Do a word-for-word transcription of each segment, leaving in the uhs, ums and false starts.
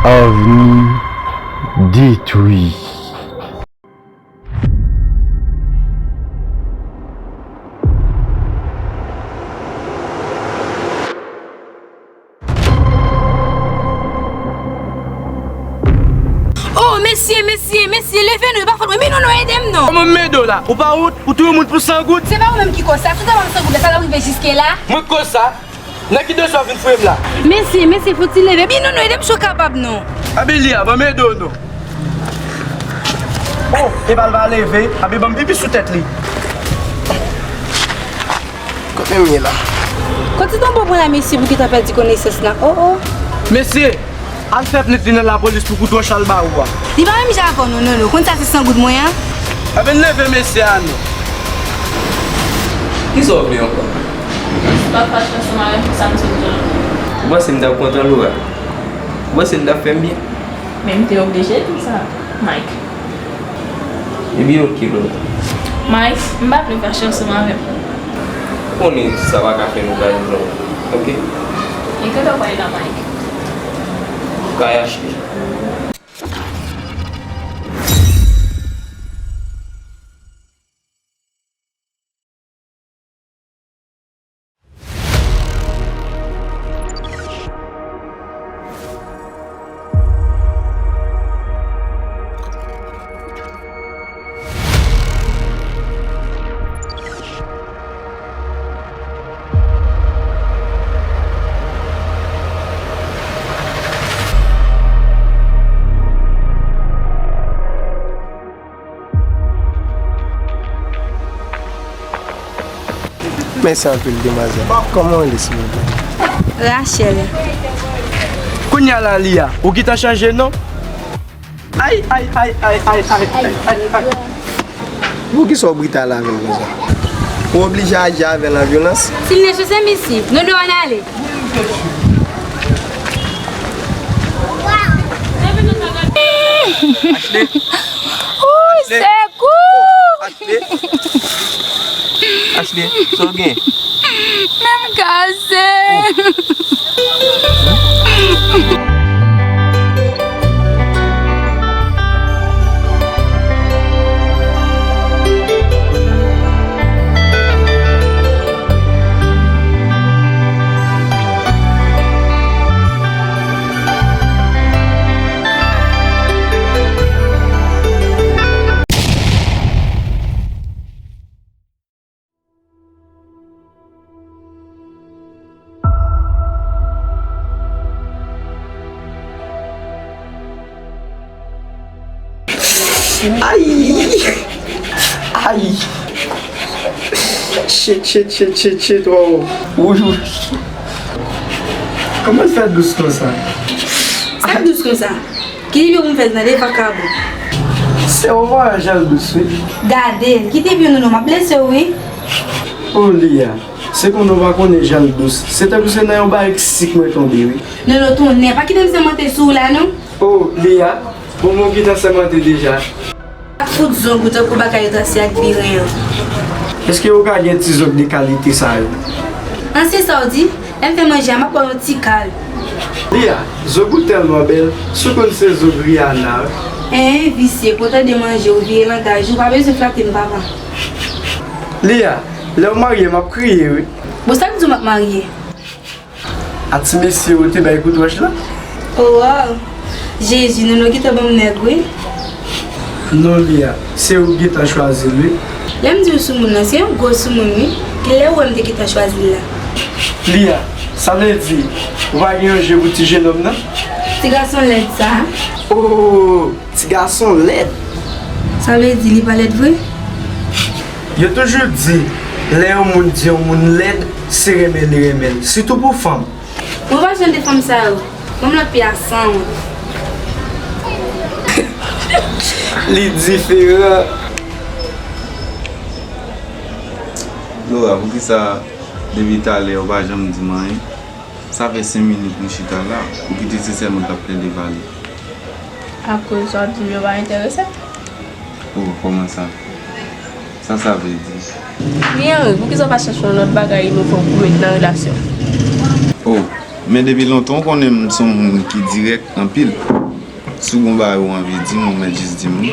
Avni detwi. Oh, mesye, mesye, mesye, leve non, e pa fòt mwen. Bino non, ede m non. Kòman m ede w la? Ou pa wont? Ou touye moun pou san goud? Se pa ou menm ki koz sa. Si w te ban m san goud la, sa t ap rive jiske la? Mwen k koz sa? Nan ki dosye w ap vin fouye m la? Mesye, mesye, fò w ti leve. Bino non, ede m si w kapab non. Abe Lia, ban m ede w non. Oh, epa l pa leve. Abe ban m pipi sou tèt li. Kote m ye la? Kote tonbo pran la, mesye, pou ki ta pèdi konesans la? Oh, oh. Mesye, al fè plent li nan lapolis pou kout wòch al ba ou a. Li pa menm jan avè w non, Nolo. Konn sa se san goud mwen an? Abe n leve mesye a non. Kisa w vle ankò? M pa fache ansanm avè w pou sa m sot di w. Ou panse m t ap kontan, Laura? Ou panse m t ap fè m byen? Men m te oblije di w sa, Mike. Ebyen, oke, Laura. Mike, m pa vle w fache ansanm avè m. Ou konnen sa pa ka fè nou pale non, oke? E kote w prale la, Mike? Kay achte. Mèsi anpil, demwazèl. Kòman w rele, silvouplè? Rachel. Kounye a la, Lia, ou gentan chanje non? Ay, ay, ay. Poukisa w brital avè l konsa? Ou oblije aji avè l an vyolans? Si l nesesè, mesye, nou dwe ann ale. Ashley! Ooh, Ashley! Sekou! Ashley! Ashley, sa w gen? Men m kaze! Ay! Ay! Shit, shit, shit, shit, shit, wow. Wouy, wouy. Kòman l fè dous konsa? Sa k dous konsa? Kite pye w pou m fè tande, vakabon. Se w voye jèl dous, wi. Gade, kite pye w non, non, m ap blese w, wi. O Lia, se konnen w pa konnen jèl dous. Se tankou se nan yon barèk sik mwen tonbe, wi. Non, non, tonnè, pa kite m sèmante sou w la, non. O Lia, bon, mwen gentan sèmante deja. Ak fout zong ou tankou bagay yo trase ak biren an. Èske ou ka gen ti zong de kalite sa yo? An, se sa w di? Lè m fè manje a, m ap ba w yon ti kal. Lia, zong ou tèlman bèl, si w konn se zong Rihanna, wi. Hen, visye, kontan de manje, ou vire langaj ou, pa bezwen flate m, papa. Lia, lè w marye, m ap kriye, wi. Bon, sa k di w m ap marye? A ti mesye ou te bay kout wòch la? O, waw! Jezi, Nono gentan ban m nèg, wi. Non, Lia, se ou ki gentan chwazi l, wi. Lè m di w soumoun nan, se yon gwo soumoun, wi. Kilè ou wè m te gentan chwazi l la? Lia, sa vle di, ou pa gen yon je pou ti jenòm nan? Ti gason lèd sa a. O! Ti gason lèd. Sa vle di li pa lèd vre? Yo toujou di, lè yon moun di yon moun lèd, se renmen li renmen l, sitou pou fanm. Mwen pa jan de fanm sa yo. Fanm lòt peyi a sanwont. Li diferan. Laura, poukisa depi talè ou pa janm di m anyen? Sa fè senk minit nou chita la, ou kite se sèl mwen k ap plede pale. Akoz sa w di m yo pa enterese? O, kòman sa? Sa sa vle di? Byen wi, poukisa w pa chèche yon lòt bagay nouvo pou met nan relasyon? O, Men depi lontan w konnen m se yon moun ki dirèk anpil. Si w gen yon bagay ou anvi di m, ou mèt jis di m li.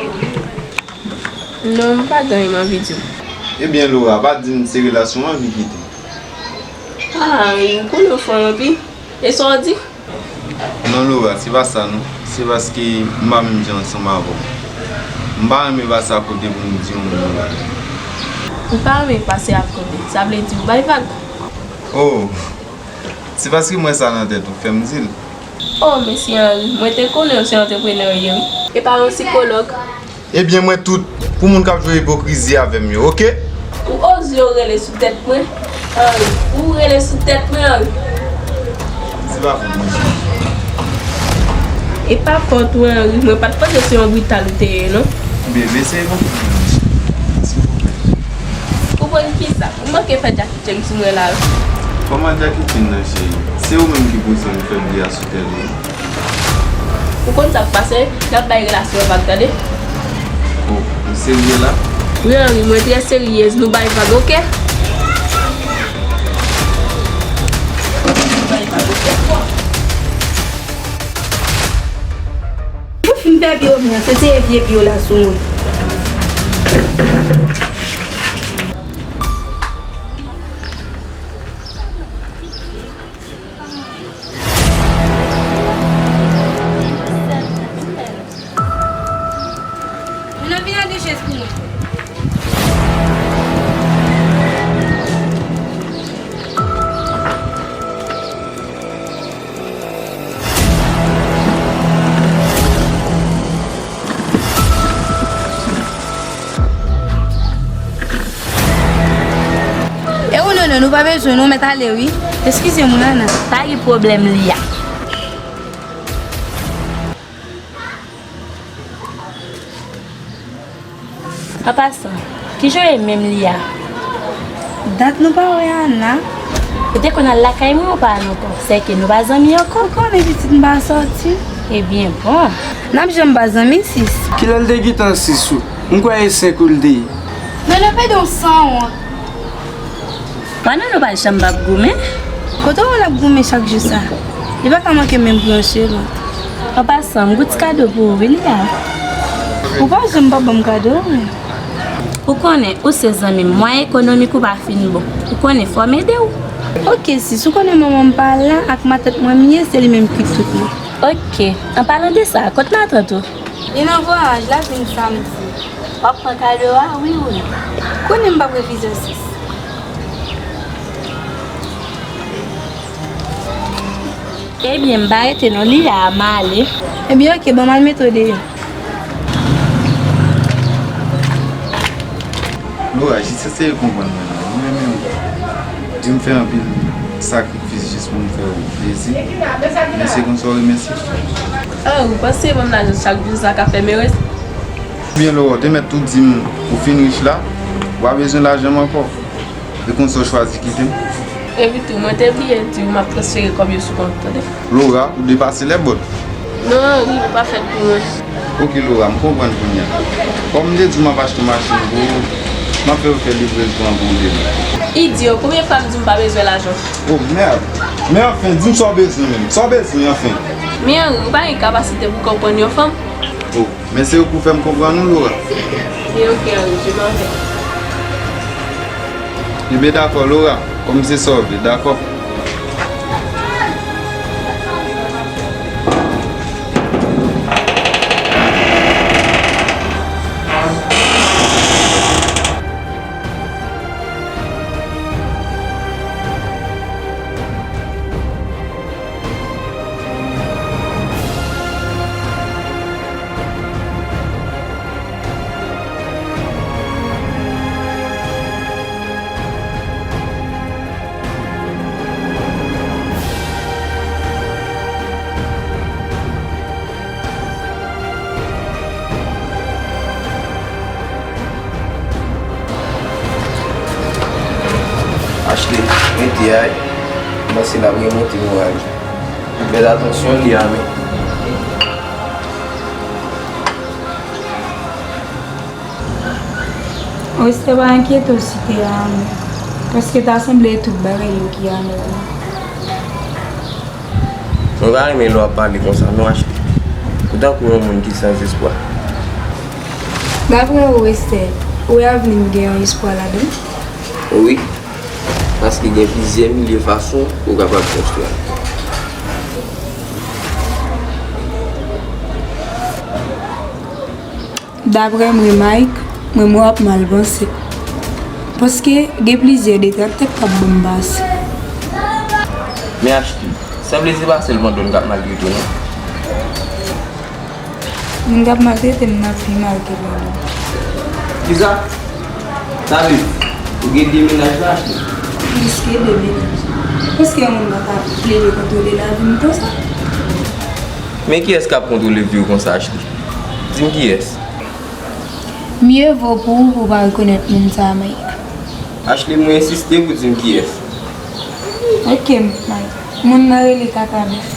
Non, m pa gen anyen m anvi di w. Ebyen, Laura, pa di m se relasyon w anvi kite. Ah, Henry, m konnen w fò anpil. E sa w di? Non, Laura, se pa sa non. Se paske m pa menm jan ansanm avè w. M pa renmen pase akote pou m di yon mo. Ou pa renmen pase akote. Sa vle di ou bay vag? Oh! Se paske m wè sa nan tèt ou k fè m di l. Oh, mesye Henry, mwen te konnen w se antreprenè w ye, wi. E pa yon sikològ. Ebyen, mwen tout pou moun k ap jwe ipokrizi avè m yo, oke? Ou oze w rele sou tèt mwen, Henry. Ou rele sou tèt mwen, Henry. Se pa fòt mwen, cheri. E pa fòt ou, Henry. Mwen pa t panse se yon brital ou te ye, non. Bebe, se yon konprann mwen, cheri. Silvouplè. Konprann kisa? Ou manke fè Jackie Chan sou mwen la, wi. Kòman Jackie Chan nan, cheri? Se ou menm ki pouse m fè bri a sou tèt ou. Ou konn sa k pase? N ap bay relasyon an vag, tande? Oh, ou serye la? Wi, Henry, mwen trè seryez. Nou bay vag, oke? Nou bay vag, oke? Ou fin fè pye w byen, se, se vye pye w la sou mwen. Moun nan vin ak de chèz pou mwen. E ou non, non, nou pa bezwen, nou mèt ale, wi. Eskize m, wi, Ana. Pa gen pwoblèm, Lia. An pasan, kijan w ye menm, Lia? Dat nou pa wè, Ana. Ou te konn al lakay mwen, ou pa al ankò? Sèke nou pa zanmi ankò? Ou konnen pitit m pa sòti. Ebyen, bon. N ap janm pa zanmi, sis. Kilè l te gentan sis ou? M kwè e senk ou l te ye. Non, non, pèdi w sanwont. Pandan nou pa janm p ap goumen. Kote w wè l ap goumen chak jou sa? Li pa ka manke menm pou yon selon. An pasan, m gon ti kado pou ou, wi, Lia. Ou pa janm pa ban m kado, wi. Ou konnen, ou se zanmi m. Mwayen ekonomik ou pa fin bon. Ou konnen, fò m ede w. Oke, sis, ou konnen manman m pa la, ak matant mwen m ye, se li menm ki tout mwen. Oke. An palan de sa, kot matant ou? Li nan vwayaj, l ap vin samdi. W ap pran kado a, wi ou non? Konnen m p ap refize w, sis. Ebyen, m pa rete non, Lia, m ale. Ebyen, oke, ban m al mete w deyò. Laura, jis eseye konprann mwen non. Ou renmen m. Di m fè anpil sakrifis jis pou m fè w plezi. Men se konsa w remèsye m. Ah, ou panse ban m lajan chak jou sa ka fè m erez? Ebyen, Laura, w te mèt tou di m ou fin rich la, ou pa bezwen lajan m ankò. E konsa w chwazi kite m? Epi tou, mwen te bliye di w m ap transfere kòb yo sou kont, tande? Laura, ou depase lèbòt. Non, Henry, ou pa fèt pou mwen. Oke, Laura, m konprann kounye a. Kòm m te di w m ap achte yon machin pou ou, m ap fè yo fè livrezon an pou ou demen. Idyo, konbyen fwa m di w m pa bezwen lajan? Oh, mèd. Men anfen, di m sa w bezwen menm. Sa w bezwen, anfen? Men Henry, ou pa gen kapasite pou konprann yon fanm. Oh, men se ou pou fè m konprann ou, Laura. Ebyen, oke, Henry, je m'en vais. Ebyen, dakò, Laura, kòm se sa w vle, dakò. Ashley, rete a, m panse l ap remonte moral li. Fè atansyon, Lia, men. Westè, pa enkyete w si te amè, paske ta sanble e tout bagay yo ki amè wi. Mwen pa renmen lè w ap pale konsa non, Ashley. Ou tankou yon moun ki san espwa. Daprè ou, Esther, ou wè avni m gen yon espwa ladan l? Wi, paske gen plizyè milye fason ou kapab konstwi. Daprè mwen, Mike, mwen, mwen ap mal panse. Paske gen plizyè detraktè k ap ban m pase. Men Ashley, sanble se pa sèl Brandon k ap maltrete w non. Moun k ap maltrete m nan pi mal ke Brandon. Kisa? Sa vle di, ou gen de mennaj la, Ashley? Plis ke de mennaj. Paske yon moun pa ka plede kontwole lavi m konsa. Men kiyès k ap kontwole vi w konsa, Ashley? Di m kiyès? Mye vo pou ou pou w pa rekonèt moun sa a, Mike. Ashley, mwen ensiste pou di m kiyès. Ok, Mike. Moun nan rele Kaka Bèf.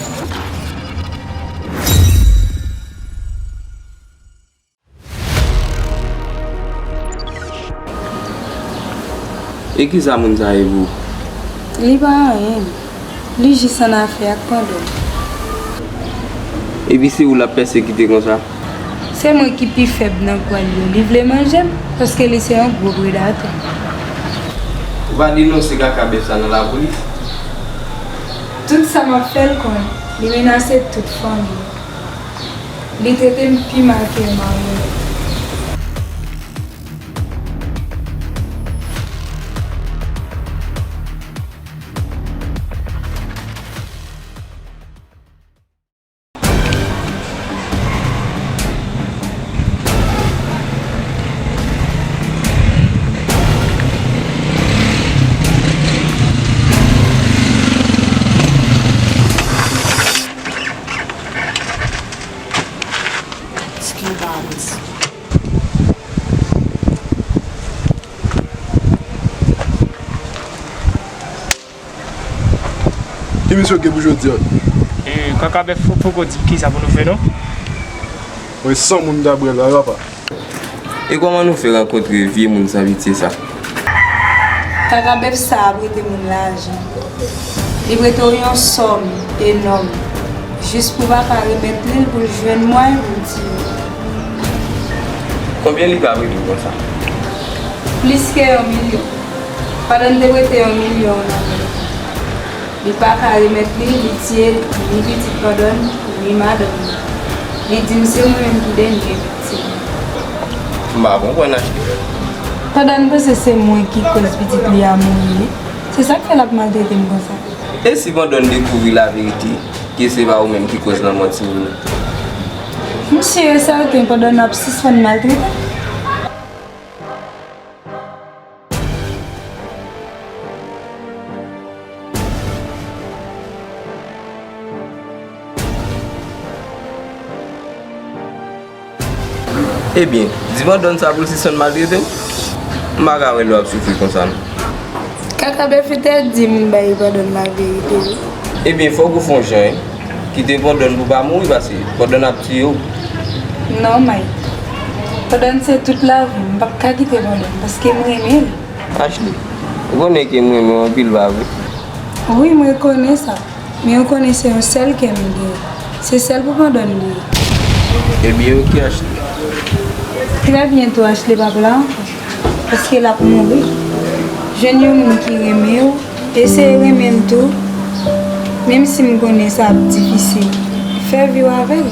E kisa moun sa ye pou ou? Li pa anyen. Li jis annafè ak Brandon. Epi se ou l ap pèsekite konsa? Se mwen ki pi fèb nan kwa l yo. Li vle manje m, paske li se yon gwo predatè. Ou pa denonse Kaka Bèf sa nan lapolis? Tout sa m ap fè l konn, li menase tout fanmi. Li trete m pi mal ke yon maryonèt. Ki misyon gen pou jodi a? E, Kaka Bèf poko di m kisa pou nou fè non. Mwen san moun ta pran la, papa. E kòman nou fè rankontre vye moun san pitye sa? Kaka Bèf sa a prete moun lajan. Li prete w yon sòm enòm, jis pou w pa ka remèt li l pou l jwenn mwayen pou l tiye w. Konbyen li ka prete w konsa? Plis ke yon milyon. Pandan m te prete yon milyon nan men l, li pa ka remèt li, li tiye ni pitit Brandon, ni madanm li. Li di m se mwen menm ki dènye viktim. M pa konprann, Ashley. Pandan n panse se mwen ki kòz pitit li a mouri, wi. Se sa k fè l ap maltrete m konsa. E si Brandon dekouvri laverite, ke se pa ou menm ki kòz lanmò timoun nan? M si e sèten Brandon ap sispann maltrete m. Ebyen, di Brandon sa pou l sispann maltrete m. M pa ka wè lè w ap soufri konsa non. Kaka Bèf entèdi moun bay Brandon laverite wi. Ebyen, fòk ou fè yon jan, wi. Kite Brandon pou pa mouri, paske Brandon ap tiye w. Non, Mike. Brandon se tout lavi m. M p ap ka kite Brandon, paske m renmen l. Ashley, ou konnen ke m renmen w anpil, pa vre? Wi, mwen konnen sa. Men ou konnen se yon sèl kè m gen. Se sèl pou Brandon li ye. Ebyen, ok, Ashley. Trè byento, Ashley p ap la ankò. Paske l ap mouri. Jwenn yon moun ki renmen w, eseye renmen l tou, menm si m konnen sa ap difisil. Fè vi w avè l.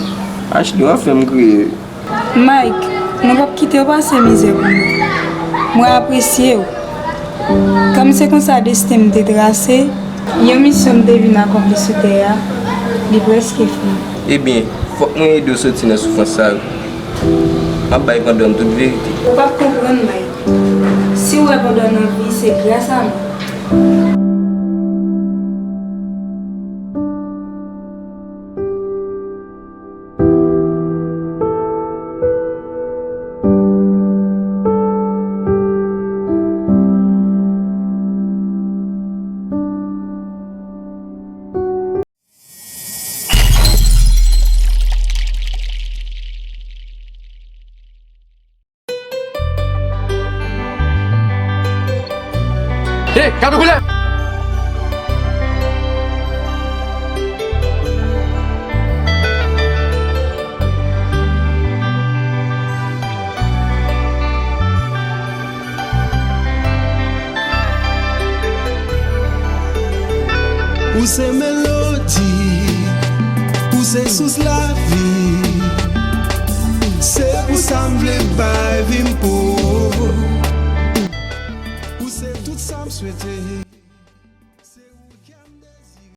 Ashley, w ap fè m kriye. Mike, mwen p ap kite w pase mizè pou mwen. Mwen apresye w. Kòm se konsa desten m te trase, yon misyon m te vin akonpli sou tè a, li prèske fini. Ebyen, fòk mwen ede w soti nan soufrans sa yo. M ap bay Brandon tout verite. Ou p ap konprann, Mike. Si w wè Brandon an vi, se gras a mwen. Hey, gade koulè! Ou se melodi, ou se sous lavi. Se pou sa m vle bay vi m pou ou. Ou se tout sa m swete.